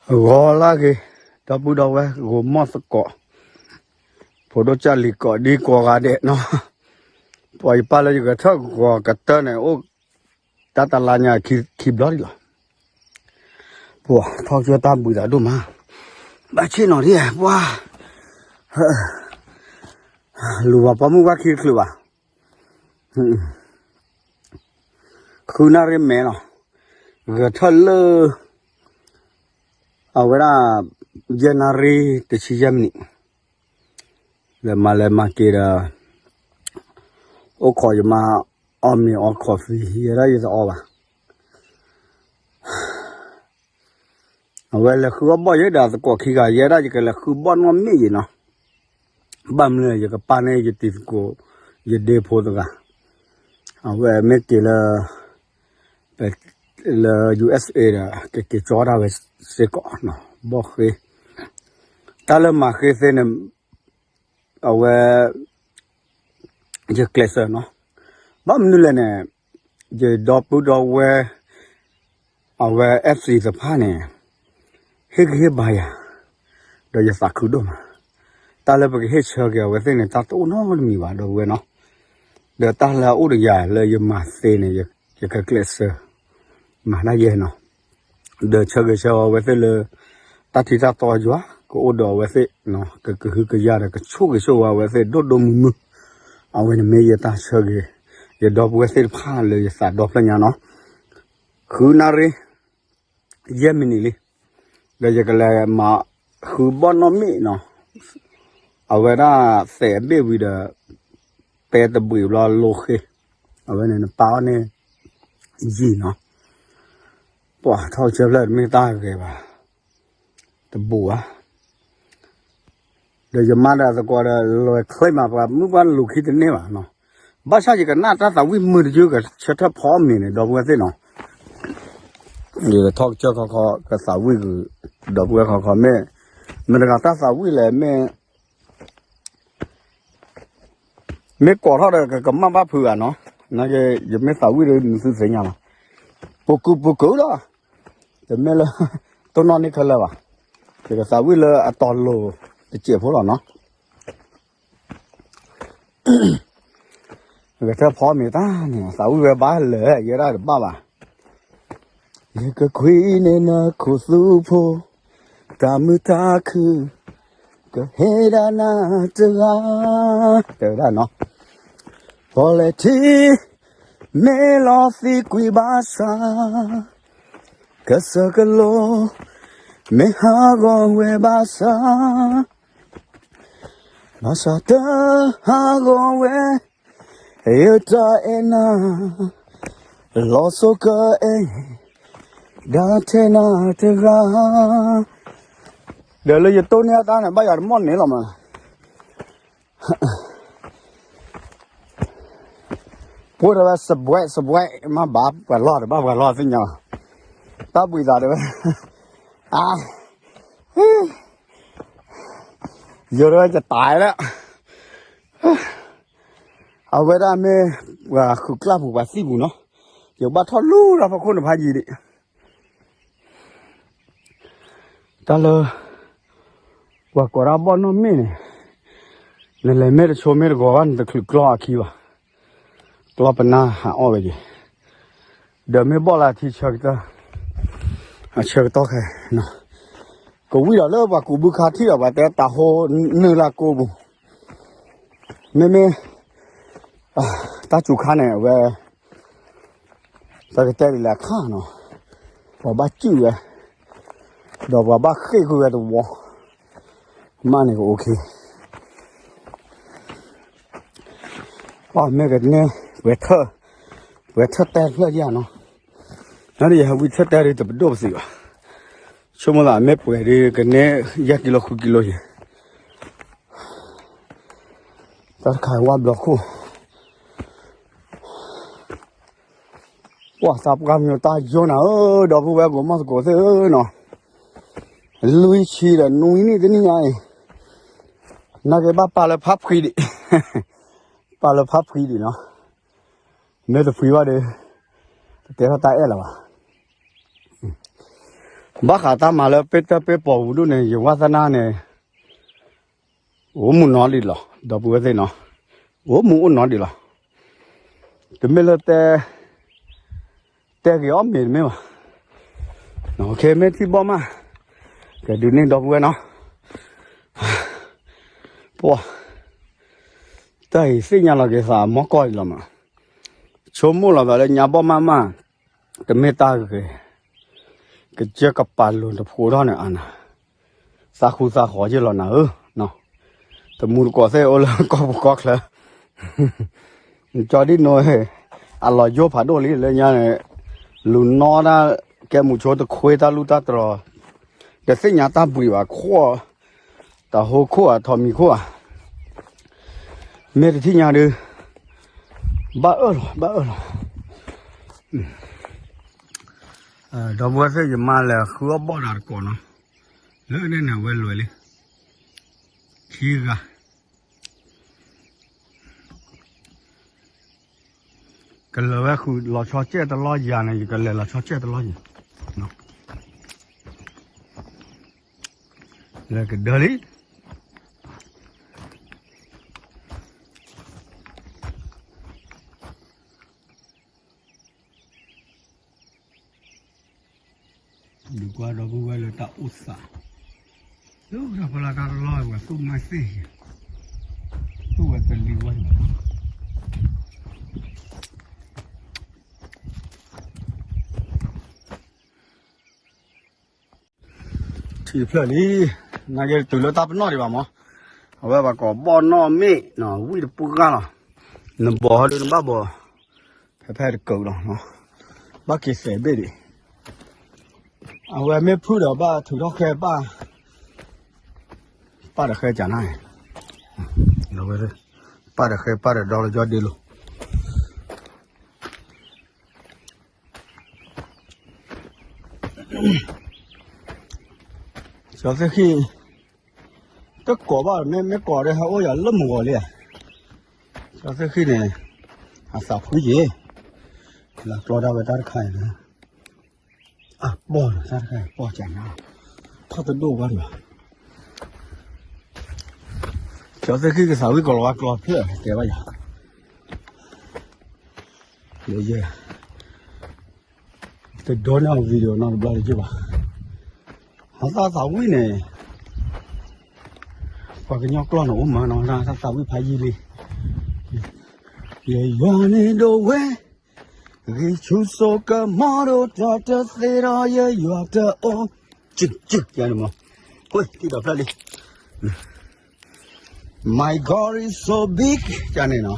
ဂီၤလၢဂ့ၤ, ဒီပုၢ်ဒီဝဲၢ် ဂီၤမီၢ်သကိး, ဖိဒိၣ်ကၢ်လံၤကိးဒံကိးဂၤဒဲးနီၤ, ပှၤယပၢ်လၢယဂဲၤထၢၣ်ဂီၤကတၢၢ်န့ၣ် အိၣ်တၢ်တလါညါခံဘျီဒံးလီၤ, ပှၤထီၣ်ကၢတၢ်ဘှံးသးဒိၣ်မး, ဘၣ်ဆ့ၣ်နီၤဒံး ပှၤ လူၤဘၣ်ပိာ်မုၣ်ဝဲခံတချုးဘၣ်, ဃုနၣ်ရံၣ်မဲလီၤ, ဂဲၤထၢၣ်လၢ အဝဲဒၣ် ယဲၢ်နၣ်ရံၣ်တဆံယဲၢ်မံးနံး, လဲၤမၤလဲၤမၤက့ၤဒီး အိၣ်ခိးယမါ အီၣ်မ့ၤအီၣ်ခီၣ်ဖံး ယဲဒၣ်ယတအီဘၣ် အဝဲလဲၤဃုအီၣ်ဘီၣ်ယဲဒီးသကိးခံဂၤ ယဲဒၣ်ယကလဲၤဃုဘီၣ်နီၢ်မ့ၣ်ယဲနီၤ, ဘၣ်မနုၤလဲၣ် ယကပာ်န့ၢ်ယတံၤသကိး ယဒ့ဖိတဂၤ, အဝဲမ့ၢ်က့ၤလၢ လၢ ယူႇအၢတ်ႉသ်ဢေး ဒီး ကက့ၤကၠီဒၣ်ဝဲစ့ၢ်ကီးနီၤ ဘီၣ်ဃ့, တၢ်လၢမၤဃ့သ့န့ၣ် အဝဲ ယကျဲးစၢးနီၤ, ဘၣ်မနုၤလဲၣ်န့ၣ် ယဒီပုၢ်ဒီဝဲၢ် အဝဲ FC သ့ၣ်တဖၣ်န့ၣ် ဟ့ၣ်ဂံၢ်ဟ့ၣ်ဘါယၤ, ဒီးယသးခုဒိၣ်မး, တၢ်လၢပကဟ့ၣ်ဆၢက့ၤအဝဲသ့ၣ်န့ၣ် တၢ်တအိၣ်နီတမံၤဘၣ် ဒီပုၢ်ဝဲၢ်နီၤ, ဒီးတၢ်လၢအအိၣ်တယၤလၢယမၤသ့န့ၣ် ယကကျဲးစၢး မၤဒၣ်ယဲနီၤ, ဒီးဆၢဂ့ၤဆၢဝါအဝဲသ့ၣ်လၢ တၢ်ထံတၢ်တီယွၤ ကအိၣ်ဒီးအဝဲသ့ၣ်, ကကဟုကယာ်ဒီးကဆိၣ်ဂ့ၤဆိၣ်ဝါအဝဲသ့ၣ်ဒိၣ်ဒိၣ်မုၢ်မုၢ်, အဝဲန့ၣ်မ့ၢ်ယတၢ်ဆၢဂ့ၤ, ယဒီပုၢ်ဝဲၢ်သ့ၣ်တဖၣ်လၢယသးဒီဖျၢၣ်ညါနီၤ, ဃုနၣ်ရံၣ် ယဲၢ်မံးနံးလံ, ဒီးယကလဲၤမၤဃုဘီၣ်နီၢ်မ့ၣ်နီၤ, အဝဲဒၣ်သဲးအဘ့ၣ်ဝံၤဒီး ပဲတဘှံးဘျီလိဃ့, အဝဲန့ၣ်နပာ်အီၤန့ၣ် ယံာ်နီၤ, ပှၤထီၣ်ကစၢၢ်ဖျၢၣ်တမ့ၢ်တၢ်ဂဲၤဘၣ်, တဘူးဘၣ် ဒီးယမါဒီးသကိးဒီး လွဲၤချ့မး ပှၤမုၣ်ပှၢ်လူၤခံတန့ၢ်ဘၣ်နီၤ, ဘၣ်ဆၣ်ယကနၣ်တၢ်သးဝံၣ်မုာ်တယုၢ်ကဆၢထၢၣ်ဖီမ့ၤန့ၣ် ဒီပုၢ်ဝဲၢ်သ့ၣ်နီၤ, ယထီၣ်ကစၢၢ်ခီခီ ကသးဝံၣ်ဂုာ် ဒီပုၢ်ဝဲၢ်ခီခီ မ့ၢ် မတၤတဂၤတၢ်သးဝံၣ်လဲၣ် မ့ၢ် မ့ၢ်ကိးထီၣ်ဒီး ကကမၣ်ဘၣ်ဖုးဂၤနီၤ, နာ်က့ ယမ့ၢ်သးဝံၣ်ဒီး နသုသ့ၣ်ညါလီၤ, ပူၤကုာ်ပူၤကုာ်လီၤ, တမ့ၢ်လၢ တိၢ်နီၣ်န့ၢ်ခဲလၢာ်ဘၣ်, ယကသးဝံၣ်လၢအတီၤလိၤတစဲးဖိလီၤနီၤ. ဂဲၤထၢၣ်ဖီမ့ၤတၢ်န့ၣ် သးဝံၣ်ဝဲဘၣ်လၢာ် ယဲဒၣ်တဘၣ်ဘၣ်, ယကကွံာ်န့ၢ်နခိၣ်သူဖိ တၢ်မုာ်တၢ်ခုၣ် ကဟ့ၣ်ဒၣ်နၤတဂၤ, တဲဝဲဒၣ်နီၤ, ပီၣ်လဲၣ်ထံ မ့ၢ်လီၤသံကွံာ်ဘၣ်ဆၣ် ကစၢၢ်ကလိ မ့ၢ်ဟးဂီၤဝဲဘၣ်ဆၣ် ဘၣ်ဆၣ်တဟးဂီၤဝဲ ယတအဲၣ်နၤ လီၤစိၤကအဲၣ် ဒၣ်ထဲနၤတဂၤ, ဒီးလၢယတိၢ်န့ၢ်အတၢ်န့ၣ် ဘၣ်ယၤတမီၢ်န့ၣ်လီၤမး, ပှၤတဲဝဲ စဘှဲး စဘှဲး မ့ၢ်ဘၣ်ပှၤလီၢ်တဘၣ်ပှၤလီၢ်သ့ၣ်ညါ, တၢ်ဘှံးသးတဲဝဲ, အါ ယိၤတဲဝဲယတၢ်လၢ အဝဲဒၣ်မ့ၢ် ပှၤဃုာ်ကျၢ်ပူၤပှၤသံပူၤနီၤ, ယကဘၣ်ထီၣ်လူၤဒီးဖီခိၣ်န့ၣ်ဖးယံာ်ဒံး, တၢ်လၢ ပှၤကိးဒၣ်ဘီၣ်နီၢ်မ့ၣ်န့ၣ် နလဲၤမ့ၢ်တဆိမ့ၢ်တဂီၤဘၣ် နတချုးကျီအခံဘၣ်, ကျီပနၢ်ဟးအီၣ်ဝဲက့ၤ, ဒီးမ့ၢ်ဘီၣ်လၢအထံဆၢကတီၢ် အဆၢကတီၢ်ခဲ ကဝံၣ်ဒီးလၢပှၤကူးဘုခါထံၣ်ဒီး ပှၤတဲတၢ်ဟိနုာ်လၢကိပူၤ, မ့မ့ၢ် တၢ်စူၤခါန့ၣ် အဝဲ တၢ်ကတဲဒ်လဲၣ်အခါနီၤ, ပှၤဘၣ်စုၣ်ဝဲ, ဒီးပှၤဘၣ်ဃ့ၢ်ကွံာ်ဝဲတဝီ, မ့ၢ်န့ၣ်ကအိၣ်ခ့, အမ့ၢ်ကန့ၢ် ပှဲၤထၢၣ်, ပှဲၤထၢၣ်တဲဖျၢၣ်ယၤနီၤ, နဒီးယဟဲဝံထၢၣ်တဲဒ်တပဒိၣ်ပသံးဘၣ်, ဆိကမိၣ်သးမ့ၢ်ပှဲၤဒ်ကန့ၢ် ယဲၢ်ကံလိ ဃုကံလိယဲၢ် တၢ်တခါဝါဘျီခိၣ်, ပှၤသးပှၢ်မ့ၢ်တၢ်ယိနၤဧၢ, ဒီပုၢ်ဝဲၢ်ကိးမီၢ်သကိးသ့ၣ်ဧၢနီၤ, လွံၢ်ဆံဒီးနွံနံၣ်တနံၣ်ညါအံၤ, နာ်က့ဘၣ်ပာ်လၢဖးဖှံဒံး, ပာ်လၢဖးဖှံဒံးနီၤ, မ့ၢ်တဖှံဘၣ်ဒီး တတဲထီၣ်တၢ်အဲၣ်လၢၤဘၣ်. ဘၣ်ဃးတၢ်မၤလၢပ့ၢ်တၢၢ်ပ့ၢ်ပိာ်ပူၤဒိၣ်န့ၣ် ယဝါသနာ်န့ၣ် အိၣ်မူနီဒံးလီၤ ဒီပုၢ်ဝဲၢ်သ့ၣ်နီၤ, အိၣ်မူအိၣ်နီဒံးလီၤ. တမ့ၢ်လၢတဲ တဲဂ့ၤအီၣ်မ့ၤတမ့ၢ်ဘၣ်, မ့ၢ်ထံၣ်ဘီၣ်မး, ကဒုးန့ၢ်ဒီပုၢ်ဝဲၢ်နီၤ, ပှၤ တၢ်အံၤသ့ၣ်ညါလီၤက့ၤသးမီၢ်ကီၢ်အံၤလီၤမး, ဆိကမိၣ်လီၤသးလၢညါဘီၣ်မးမး, တမ့ၢ်တၢ်ဂ့ၤ, ကစၢၢ်ကပာ်လိၤတဖိထီၣ်န့ၣ်အါနၤ, သးဃူသးဃီယ့ၢ်လီၤနၤဧၢ, တမူတကိးသ့ၣ်အိၣ်လၢကီၢ်ပူၤကီၢ်ချၢ, ကၠီဒ်နိ, အလီၤယိၣ်ဖးဒိၣ်လံလၢညါန့ၣ်, လူၤနီၣ်တၢ်ကဲမုၢ်ဆိတခွ့တၢ်လူၢ်တၢ်တြီၤ, တသ့ၣ်ညါတၢ်ဘှံးဘၣ်ခိၣ်, တၢ်ဟိခိၣ်ဧါထီးမံၤခိၣ်ဧါ, မ့ၢ်တထံၣ်ညါဒုး, ဘၣ်အၢၣ်လီၤ ဘၣ်အၢၣ်လီၤ. ဒီပုၢ်ဝဲၢ်သ့ၣ်ယမါလဲၤဃုအီၣ်ဘီၣ်ဒီးတကိးနီၤ, လၢန့ၣ်န့ၣ်ဝဲလွဲၢ်လံ, ခံဂၤ ကလဲၤဝဲဃုာ်လီၤဆီကဲၣ်တလီၢ်ယၤန့ၣ် ယကလဲၤလီၤဆီကဲၣ်တလီၢ်ယၤ, လဲၤကဒၢလံ. ဒုးကွၢ်ဒီပုၢ်ဝဲၢ်လၢတၢ်အိၣ်သး, လၢတၢ်ဖီလာ်တၢ်တလီၢ်ဝဲသူၣ်မၤသ့ၣ်, သူၣ်ဝဲတလံၤဝဲန့ၣ် ထံၣ်တဖျၢၣ်လံ, နာ်က့တုၤလၢတၢ်ပနီၣ်ဒံးဘၣ်မး, အဝဲဘၣ်ကိးဘီၣ်နီၣ်မ့ၣ်နီၤ ဝံၣ်တပှၢ်လီၤ, နဘီၣ်ဟီဒုးနဘၣ်ဘီၣ်, ဖဲဖဲတကၢးလီၤ, ဘၣ်က့ၤသဲးဘ့ၣ်ဒံး, အဝဲမ့ၢ်ဖုၣ်ဒီးဘၣ်ထုးထီၣ်ဃဲဘၣ်, ပၢ်ဒီးဃဲကနၤ, ပၢ်ဒီးဃဲပၢ်ဒီးဒီလၢကၠီဒ့လိၤ ကၠီသ့ၣ်ဃံၣ်, တကိးဘၣ်မ့ၢ် မ့ၢ်ကိးဒီးဟဲအိၣ်ယၤလၢမုၢ်ဂီၤလံဧါ, ကၠီသ့ၣ်ဃံၣ်န့ၣ်, အသးဖှံက့ၤ, လၢကျီဒၣ်ဝဲတၢ်တခါအံၤ, အပီၢ်တၢ်တခါအံၤပီၢ်ကနၤ, ထီၣ်တဒိၣ်ဝဲဒံးဘၣ်, ကၠီသ့ၣ်ဃံၣ်ကသးဝံၣ်ကီးလီၤဝါကျီဖျၢၣ်တဲဘၣ်ယၤ လၢယဲ, တဒိးန့ၢ်အီၤ video နီတဘျီတက့ၢ်ဘၣ်, ဟးသၣ်သးဝံၣ်န့ၣ်, ပှၤကညီကျီၢ်န့ၣ်အိၣ်မးနီၤ သၣ်သးဝံၣ်ဖးယံာ်လံ, ယယွၤန့ၣ်ဒိးဝဲ, ဂံၢ်ဆူၣ်စိကမီၤဒိၣ်တၢ်တသ့ဒီး ယယွၤတအိၣ်, ကၠုၢ်ကၠုၢ်ယၤန့ၣ်မး, ဝဲထံၣ်ဒီးဖျၢၣ်လံ My God is so big ကန့ၣ်နီၤ,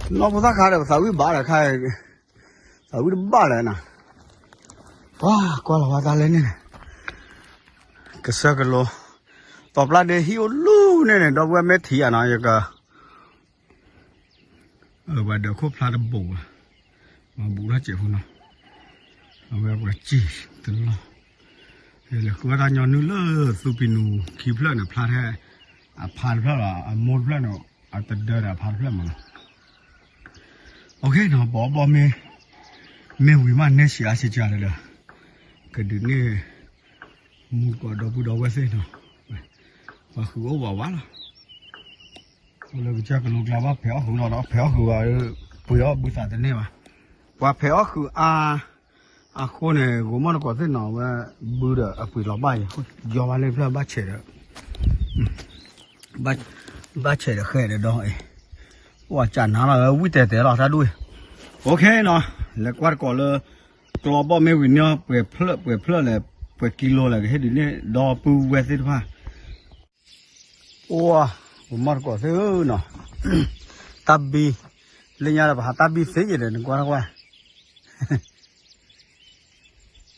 နီၢ်ဖိသၣ်ခါဒီးပသးဝံၣ်ဘၣ်ဒီးခါ, သးဝံၣ်တဘၣ်လၢၤနၤ, ပှၤကွၢ်လီၤဝဲတၢ်လဲၣ်န့ၣ်, ကစၢၢ်ကလိ, တီၤပျၢ်ဒ့ဟံၣ်အိၣ်လူၤန့ၣ်န့ၣ် ဒီပုၢ်ဝဲၢ်မ့ၢ်ထံၣ်ဧါနီၤ ယက ပှၤဒၢးခိၣ်ဖျါတဘူးဘၣ်, ပှၤဘူးထီၣ်စဲးဖိနီၤ, အဝဲပှၤစံၣ်တလီၢ်, လဲၤဃုအီၣ်တၢ်ညီနုၢ်လၢသူပံၤနူခံဖျၢၣ်န့ၣ် ဖျါထဲ, အဖါတဖျၢၣ်လီၤ အမိၢ်တဖျၢၣ်န့ၣ်, အတဒၢဒီးအဖါတဖျၢၣ်မးလီၤ, အနီၤ ဘီဘီမ့ၢ်, မ့ၢ်ဝံၤမးန့ၢ်ဆံးအါဆံးကဒီး, ကဒုးန့ၢ်, မူတကိးဒီပုၢ်ဒီဝဲၢ်သ့ၣ်နီၤ, ပှၤဃုာ်အိၣ်ဝးဝးလီၤ အိၣ်လၢကစၢၢ်ကလိကျါဘၣ်ဖဲးအီၣ်ဃုာ်လီၤဒီး ဖဲးအီၣ်ဃုာ်ဝဲ, ပှ့ၤအီၣ်ဘုသးတန့ၢ်ဘၣ်, ပှၤဖဲးအီၣ်ဃုာ်အါ, အဃိန့ၣ် ဂိၤမီၢ်တကိးသ့ၣ်နီၤ အဝဲဘုဒီးအပှ့ၤလီၤဘၣ်ယၤ, ယီၤဘၣ်လၢဖျၢၣ်ဘၣ်ဆဲးဒီး, ဘၣ်ဆဲးဒီးဃဲဒီးဒီး, အိၣ်ကနၤလီၤ ဝံၣ်တဲာ်တဲာ်လီၤတၢ်ဒိၣ်, OKနီၤ, လဲၤကွၢ်တကိးလၢ, ကျီဘီၣ်မ့ၢ်ဝံၤန့ၣ် ပှဲၤဖျၢၣ်ပှဲၤဖျၢၣ်လဲၣ်, ပှဲၤကံလိလဲၣ် ကဟ့ၣ်ဒုးန့ၢ်ဒီပုၢ်ဝဲၢ်သ့ၣ်တဖၣ် အိၣ်, ပမီၢ်တကိးသ့ၣ်ဧၢနီၤ, တၢ်ဘံၣ်, လၢညါဒီးပဟးတၢ်ဘံၣ်သ့ယဲၢ်ဒီး နကွၢ်ထီၣ်ကွၢ်,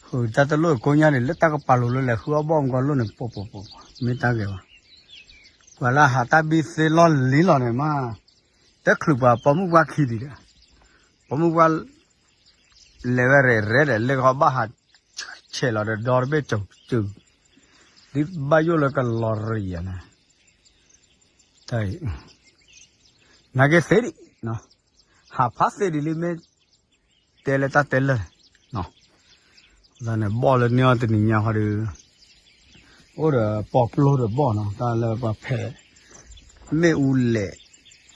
ဃုာ်တၢ်တလိၣ်ကိညါန့ၣ် လၢတၢ်ကပာ်လိၤလၢလဲၤဃုအီၣ်ဘီၣ်မကီလိၣ်န့ၣ် ပှၤပှၤပှၤပှၤ မ့ၢ်တၢ်ဂ့ၤဘၣ်, ပှၤလၢဟးတၢ်ဘံၣ်သ့လီၢ်လံၤလီၤန့ၣ်မး, တချုးပှၤပိာ်မုၣ်ပှၢ်ခံဒံးဒီး, ပိာ်မုၣ်ပှၢ် လဲၤဝဲရဲၣ်ရဲၣ်ဒီး လၢကဟီဘၣ်ဟးဆဲးလီၤဒီး ဒီတဘ့ၣ်ကၠူၤကၠူၤ, ဒ်ဘၣ်ယိၣ်လၢကလီၤရံၤယၤန့ၣ်, တၢ်အံၤ, နာ်က့သ့ဒံး, ဟးဖးသ့ဒံးလံမ့ၢ်, တဲလၢတၢ်တဲလၢာ်, သးန့ၣ်ဘီၣ်လၢန့ၢ်အီၤတနံၤညါဃီဒီး အိၣ်ဒီးပီၣ်ပျိၢ်ဒီးဘီၣ်နီၤ, တၢ်လၢပှၤဖဲး မ့ၣ်အူလဲၣ်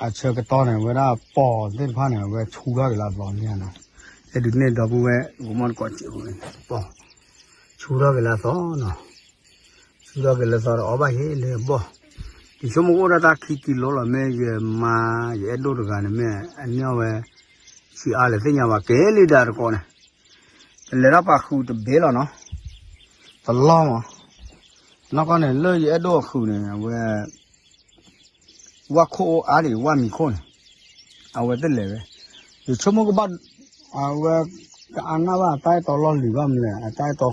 အဆၢကတီၢ်န့ၣ် အဝဲဒၣ်ပီၣ်သ့ၣ်တဖၣ်န့ၣ် အဝဲဆူထီၣ်က့ၤလၢအသီန့ၣ်နီၤ, အဲဒုးန့ၢ်ဒီပုၢ်ဝဲၢ် ကမီၣ်တကိးစံး ပီၣ် ဆူထီၣ်က့ၤလၢအသီနီၤ, ဆူထီၣ်က့ၤလၢအသီဒီးအီၣ်ဘၣ်ယဲလၢဘီၣ်, ယဆိကမိၣ်ကအိၣ်ဒၣ်တၢ်ခံကံလိလီၤ, မ့ၢ်ယမါ ယအဲၣ်ဒိၣ်တဂၤန့ၣ် မ့ၢ်အန့ၢ်ဝဲ ဆံးအါလဲၣ်သ့ၣ်ညါဘၣ် ကဲလံဒၣ်တကိးန့ၣ် ပလဲၤထီၣ်ပာ်ဃုာ်တဘ့ၣ်လီၤနီၤ, တလီၢ်မး, နီၢ်ကီၢ်န့ၣ် လၢယအဲၣ်ဒိၣ်အဃုာ်န့ၣ် အဝဲ ဝၣ်ခိၣ်အိၣ်အါဒံး ဝၣ်မံၤခိၣ်န့ၣ် အဝဲတလဲၤဝဲ, ယဆိကမိၣ်ကဘၣ် အဝဲ ကအါနၢ်ဘၣ် အတၢ်အဲၣ်တီလီၢ်လံၤဘၣ်မနုၤလဲၣ်, အတၢ်အဲၣ်တီ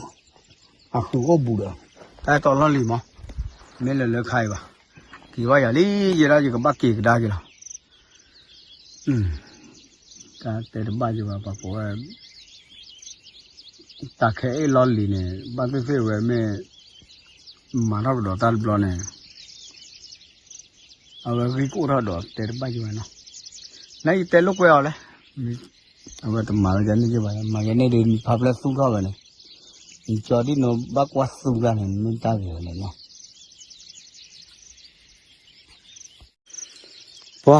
အဃုာ်အိၣ်ဘူးဒီး တၢ်အဲၣ်တီလီၢ်လံၤမး, မ့ၢ်လၢလၢခါအံၤဘၣ်, က့ၤဘၣ်ယၤလံ, ယဲဒၣ်ယကဘၣ်က့ၤကဒါက့ၤလီၤ, တၢ်တဲတဘၣ်ယၤဘၣ် ပှၤကိးဝဲ တၢ်ခဲအံၤလီၢ်လံၤန့ၣ် ဘၣ်သ့ၣ်သ့ၣ်ဝဲမ့ၢ် မၤထီၣ်ကဒီးတၢ်တဘျီန့ၣ် အဝဲဂံၢ်ကအိၣ်ထီၣ်ဒီးတဲတဘၣ်ယၤဘၣ်နီၤ, နယတဲလိာ်ကွဲအီၤလဲၣ်, အဝဲတမၤဝဲဒ်န့ၣ်ယၤဘၣ်, မၤယၤန့ၣ်ဒီး နဖးဖျဲၣ်သူၣ်ထီၣ်ဝဲန့ၣ်, နကၠီဒ်နီၤဘၣ်ကွၢ်သူၣ်တၢ်န့ၣ် မ့ၢ်တၢ်ဂ့ၤဝဲန့ၣ်နီၤ ပှၤ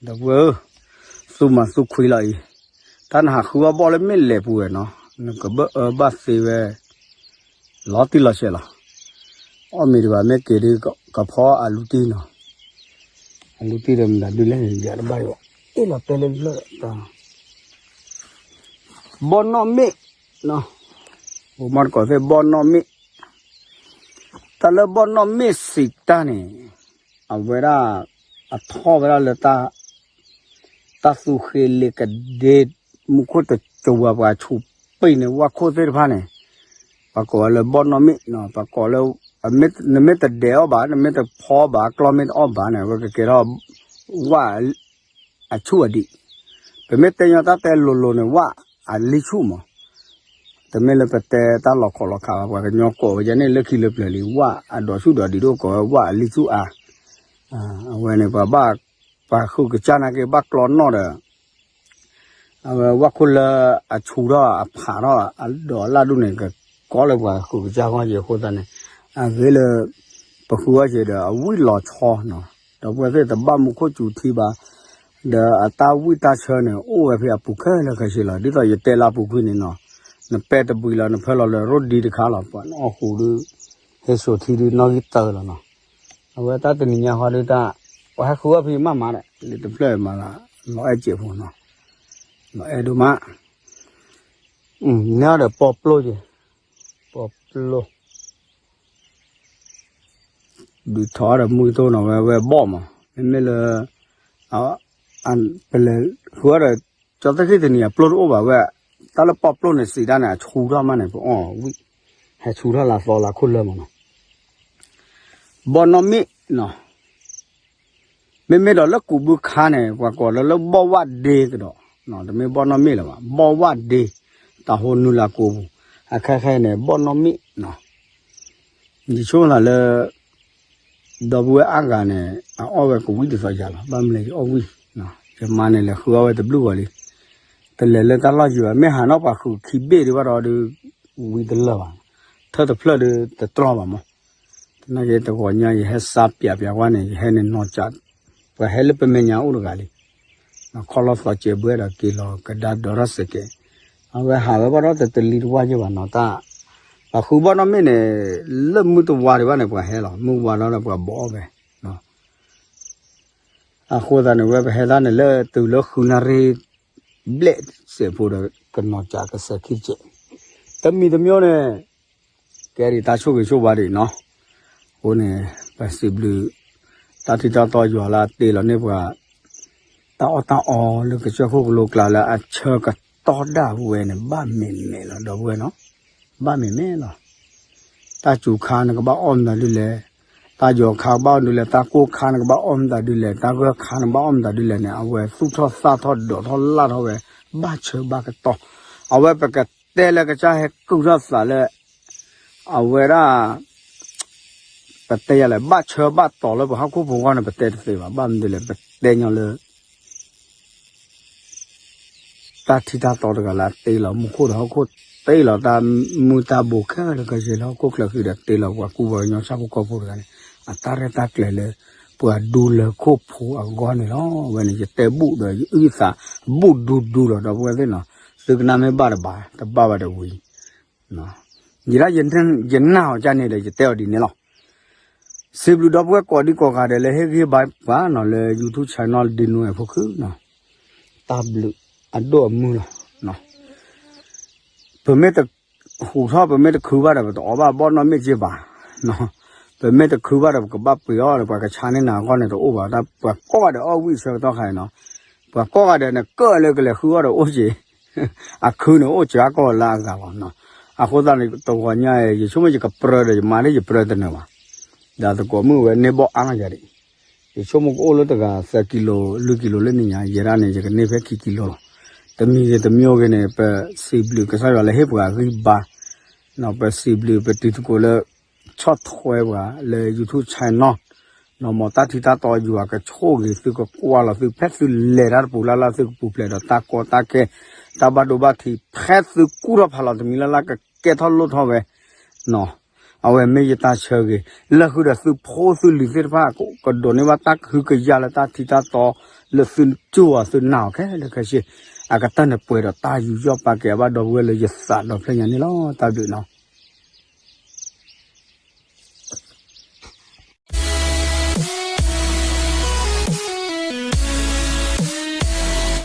ဒီပုၢ်ဝဲၢ်ဧၢ, သူၣ်မၤသူၣ်ခွံလီၤအံၤ, တၢ်နဟးဃုအီၣ်ဘီၣ်လၢမ့ၣ်လဲၣ်ပူၤဝဲနီၤ, နကဘၣ်အၢဘၣ်သီဝဲ လီၤတံၢ်လီၤဆဲးလီၤ, အီၣ်မ့ၤတဘၣ် မ့ၢ်က့ၤဒုးကဖီအလူတံၢ်နီၤ, အလူတံၢ်ဒီးမတၤဒုးလဲၣ်န့ၣ် ယၤတဘၣ်ယၤ, အ့ၣ်လီၤတဲလၢလၢၢ်တၢ် ဘီၣ်နီၣ်မ့ၣ်နီၤ, ပမီၢ်တကိးသ့ၣ်ဘီၣ်နီၣ်မ့ၣ်, တၢ်လၢဘီၣ်နီၣ်မ့ၣ်စံးတၢ်န့ၣ် အဝဲဒၣ် အထီၣ်ဝဲဒၣ်လၢ တၢ်သူဃ့လ့ကဒ့ မူခိၣ်တစိၤဝဲ ပှၤဆူးပံာ်န့ၣ် ဝၣ်ခိၣ်သ့ၣ်တဖၣ်န့ၣ် ပှၤကိးဝဲလၢဘီၣ်နီၣ်မ့ၣ်နီၤ, ပှၤကိးလၢ နမ့ၢ်တဒဲးအီၣ်ဘၣ် နမ့ၢ်တဖီဘၣ် ကျီမ့ၢ်တအီၣ်ဘၣ်န့ၣ် အဝဲကကဲထီၣ် ဝၣ် အဆူၣ်အဒံး, ပမ့ၢ်တဲညီတၢ်တဲလိၤလိၤန့ၣ် ဝၣ်အလံၣ်ဆူၣ်မး, တမ့ၢ်လၢပတဲတၢ်လီၤခီၣ်လီၤခးဘၣ် ပှၤကညီကိးဝဲဒ်န့ၣ်လၢခံလၢပျၢၤလံ ဝၣ်အဒိးဆူၣ်ဒိးဒံးဒိၣ်ကိးဝဲဝၣ်အလံၣ်ဆူၣ်အါ, အဝဲန့ၣ် ပှၤဘၣ် ပှၤဃုကစၢ်နာ်က့ ဘၣ်ကျီနီၣ်ဒီး အဝဲဝၣ်ခိၣ်လၢအဆူးထီၣ်အဖးထီၣ် အဒိးအလၣ်ဒူၣ်န့ၣ် ကကီလၢပှၤဃုကစၢ်ဂီၢ်က့ၤအဃိသတးန့ၣ် အဂ့ၢ်လၢ ပဃုအီၣ်က့ၤဒီး အဝံၣ်လီၤဆီနီၤ, ဒီပုၢ်ဝဲၢ်သ့ၣ်တဘၣ်မူခိၣ်စူၤထံဘၣ်, ဒီးအတၢ်ဝံၣ်တၢ်ဆၢန့ၣ် အိၣ်ဝဲဖဲအပူၤခဲလၢာ်ခဲဆ့လီၤ. ဒ်သိးယတဲလၢအပူၤကွံာ်န့ၣ်နီၤ, နပဲတဘှံးလီၤ နဖၢလီၤလၢရိၣ်ဒံတခါလီၤ, ပှၤနအီၣ်ဃူးဒုး ဟဲစိာ်ထံဒုးနီၣ်ဂံၢ်တၢလီၤနီၤ. အဝဲတၢ်တနံၤညါဃီဒုးတၢ် ပှၤဟဲဃုအီၣ်ဖဲမးမးဒီး လံာ်တဖျၢၣ်မးလၢ လီၤအဲၣ်စဲးဖိနီၤ, လီၤအဲၣ်ဒိၣ်မး, နဲဒီးပီၣ်ပျိၢ်က့ၤ, ပီၣ်ပျိၢ် ဒုးထီၣ်ဒီးမုၢ်ကတိၢ်နီၤ ဝဲဝဲဘီၣ်မး, မ့မ့ၢ်လၢ ပလဲၤဃုအီၣ်ဒီး ကၠီသ့ၣ်ဃံၣ်တနံၤအပျိၢ်တအိၣ်ဘၣ်ဝဲ, တၢ်လၢပီၣ်ပျိၢ်န့ၣ် စံးတၢ်န့ၣ် အဆူထီၣ်မးန့ၣ် ပအီၣ်ဝံၣ်, ဟဲဆူထီၣ်လၢအသီလၢအခိၣ်လၢမးနီၤ. ဘီၣ်နီၣ်မ့ၣ်နီၤ, မ့မ့ၢ်ဒီးလၢကူးဘုခါန့ၣ် ပှၤကိးလၢလၢဘီၣ်ဝၣ်ဒ့ကဒီး, တမ့ၢ်ဘီၣ်နီၣ်မ့ၣ်လၢၤဘၣ်, ဘီၣ်ဝၣ်ဒ့, တၢ်ဟိနုာ်လၢကိးပူၤ, အခဲခဲအံၤန့ၣ် ဘီၣ်နီၣ်မ့ၣ်နီၤ. ယဆိကမိၣ်သးလၢ ဒီပုၢ်ဝဲၢ်အါဂၤန့ၣ် အအီၣ်ဝဲကဝံၣ်ဒ်သိးယၤလီၤ, ဘၣ်မနုၤလဲၣ် ယအီၣ်ဝံၣ်, ယမါန့ၣ်လဲၤဃုအီၣ်ဝဲတဘျုးဂီၤလံ, တလဲၤလၢတၢ်လီၢ်ယံၤဘၣ်, မ့ၢ်ဟးနီၣ်ပှၤဃုးခံဘ့ၣ်ဒံးဘၣ်ဒီးဒုး ဝံၤတလၢာ်ဘၣ်, ထၢၣ်တဖျၢၣ်ဒုးတတြီဘၣ်မး. သနာ်က့တဂီၤညါ ယဟဲစါပၠးပၠးဝဲန့ၣ် ယဟဲန့ၣ်နီၢ်ကၠး, ပှၤဟဲလၢပမဲာ်ညါအိၣ်တဂၤလံ ခီၣ်လီၢ်သီကဲးဘှဲဒီးက့ၤလီၤကဒါဒီးထီၣ်စဲးကဲး, အဝဲဟးဝဲဘၣ်ဒီးတတလံတဝၢ်ယဲၢ်ဘၣ်နီၤ, တၢ် ပှၤဃုဘီၣ်နီၣ်မ့ၣ်န့ၣ် လၢမုၢ်တဝါဒံးဘၣ်န့ၣ် ပှၤဟဲလီၤ, မုၢ်ဝါလီၤဒီးပှၤဘီၣ်အီၣ်ဝဲ, အဃိသတးန့ၣ် ဝဲပဟဲဒၣ်န့ၣ်လၢတုၤလၢဃုနၣ်ရံၣ်ဘျဲၣ်စဲးဖိဒီး ကနီၢ်ကၠးကစဲးခံတစဲး, တမံၤတမံၤန့ၣ် ကဲဒံးတၢ်ဆိၣ်ဂ့ၤဆိၣ်ဝါဒံးနီၤ, အဃိန့ၣ် ပစံးဘျုး တၢ်ထံၣ်တၢ်တီယွၤလၢအတ့လီၤန့ၢ်ပှၤ တၢ်အီၣ်တၢ်အီလၢကစၢၢ်ခိၣ်ကလိကျါလၢအဆၢကတီၢ်ဒၣ်ဝဲန့ၣ် ဘၣ်မ့ၢ်မဲာ်လီၤ ဒီပုၢ်ဝဲၢ်နီၤ, ဘၣ်မ့ၢ်မဲာ်လီၤ. တၢ်စူၤခါန့ၣ်ကဘၣ်အီၣ်မတၤဒ်လဲၣ်, တၢ်ယီၤခါကဘၣ်အီၣ်ဒ်လဲၣ်, တၢ်ကိၢ်ခါန့ၣ်ကဘၣ်အီၣ်မတၤဒ်လဲၣ်, တၢ်ဂၢၢ်ခါန့ၣ်ကဘၣ်အီၣ်မတၤဒ်လဲၣ်န့ၣ် အဝဲသူၣ်ထီၣ်သၣ်ထီၣ်ဒိးထီၣ်လၢ်ထီၣ်ဝဲ ဘၣ်ဆၢဘၣ်ကတီၢ်, အဝဲပကတဲလၢကစၢ်ဟဲကုၢ်ထီၣ်သးလၢ အဝဲဒၣ် ပတဲယၤလဲၣ် ဘၣ်ဆၢဘၣ်တီၤလၢပှၤဟီၣ်ခိၣ်ဖိဂီၢ်န့ၣ် ပတဲတသ့ဘၣ်, ဘၣ်မနုၤလဲၣ် ပတဲညီလၢ တၢ်ထံတၢ်တီတဂၤလၢအတ့လီၤမူခိၣ်ဒီးဟီၣ်ခိၣ်, တ့လီၤတၢ်မုၢ်တၢ်ဘိခဲလၢာ်ခဲဆ့လၢဟီၣ်ခိၣ်ချၢဃံဒီး တ့လီၤပှၤကူပှၤကညီဆၣ်ဖိကီၢ်ဖိတဂၤန့ၣ် အတၢ်ရဲၣ်တၢ်ကျဲၤလၢ ပှၤဒူလၢခိၣ်ဖိအဂီၢ်န့ၣ်လီၤ. ဝဲန့ၣ် ယတဲဘူၣ်ဒီးယအုၣ်သးဘူၣ်ဒူဒူလီၤ ဒီပုၢ်ဝဲၢ်သ့ၣ်နီၤ. သုကနၣ်မ့ၢ်ဘၣ်တဘၣ် တဘၣ်ဘၣ်ဒီးဝံၤ ယဒၣ်ယနာ်အီၤကန့ၣ်ဒီး ယတဲအီၤဒ်န့ၣ်လီၤ. စံးဘျုးဒီပုၢ်ဝဲၢ်ကိးဒံကိးဂၤဒဲးလၢဟ့ၣ်ဂံၢ်ဘါပှၤနီၤ လၢ YouTube channel ဒ်နူအဖိခုနီၤ, တၢ်ဘျုးအဒိၣ်အမုၢ်လီၤ. ပမ့ၢ်တဟူးထီၣ် ပမ့ၢ်တခုဘၣ်ဒီး ပတအီၣ်ဘၣ်ဘီၣ်နီၣ်မ့ၢ်က့ဘၣ်. ပမ့ၢ်တခုဘၣ်ဒီး ပကဘၣ်ပှ့ၤအီၤဒီး ပှၤကဆါန့ၢ်နၤအဂီၢ်န့ၣ်တအိၣ်ဘၣ်. ပှၤကိးဂၤဒဲးအီၣ်ဝံၣ်ဆၢကတီၢ်ခါအံၤနီၤ, ပှၤကိးဂၤဒဲးန့ၣ် ကၢၣ်လၢကလဲၤဃုအီၣ်ဒီးအိၣ်က့ၤ အခုန့ၣ်အိၣ်စှၤကီၢ်လၢအဂၤလီၤ. အဃိသတးန့ၣ် တဂီၤညါအံၤ ယဆိကမိၣ်ယကပြၢဒီး ယမၤလၢယပြၢတနၢၤဘၣ်. ဒီးသကိးမုၣ်ဝဲန့ၢ်ဘီၣ်အါလီၤယၤဒံး, ယဆိကမိၣ်ကအိၣ်လၢတဂၤသၢကံလိ လွံၢ်ကံလိလၢနံၤညါ, ယဲဒၣ်န့ၣ် ယကန့ၢ်ဖဲခံကံလိလီၤ. တမံၤဂ့ၤတမံၤဂ့ၤန့ၣ် ပစံးဘျုးကစၢ်ယွၤလၢဟ့ၣ်ပှၤဂံၢ်ဘါ, ပစံးဘျုးပတံၤသကိးလၢ ဆီၣ်ထွဲပှၤလၢ YouTube channel နီၤ, မ်တၢ်ထံတၢ်တီယွၤကဆိၣ်ဂ့ၤသု ကကွၢ်လီၤသု ဖဲသုလဲၤတၢ်တပူၤလၢ်လၢ် သုကပူၤဖျဲးဒီးတၢ်ကီတၢ်ခဲ တၢ်ဘၣ်ဒိဘၣ်ထံး ဖဲသုကူၣ်ထီၣ်ဖးလီၤတမံၤလၢ်လၢ် ကကဲထီၣ်လိၣ်ထီၣ်ဝဲ အဝဲမ့ၢ်ယတၢ်ဆၢဂ့ၤ, လၢဃုာ်ဒီးသုဖိသုလံၤသ့ၣ်တဖၣ် ကဒိးန့ၢ်ဘၣ်တၢ်ကဟုကယာ်လၢတၢ်ထံတၢ်တီ လၢသုကၠိအီၤသုနာ်အီၤခဲလၢာ်ခဲဆ့, အကတၢၢ်န့ၣ်ပှဲၤဒီးတၢ်ယူးယီၣ်ပာ်ကဲအဘၣ်ဒီပုၢ်ဝဲၢ်လၢယသးဒီဖျၢၣ်ညါန့ၣ်လီၤ. တၢ်ဘျုးနီၤ.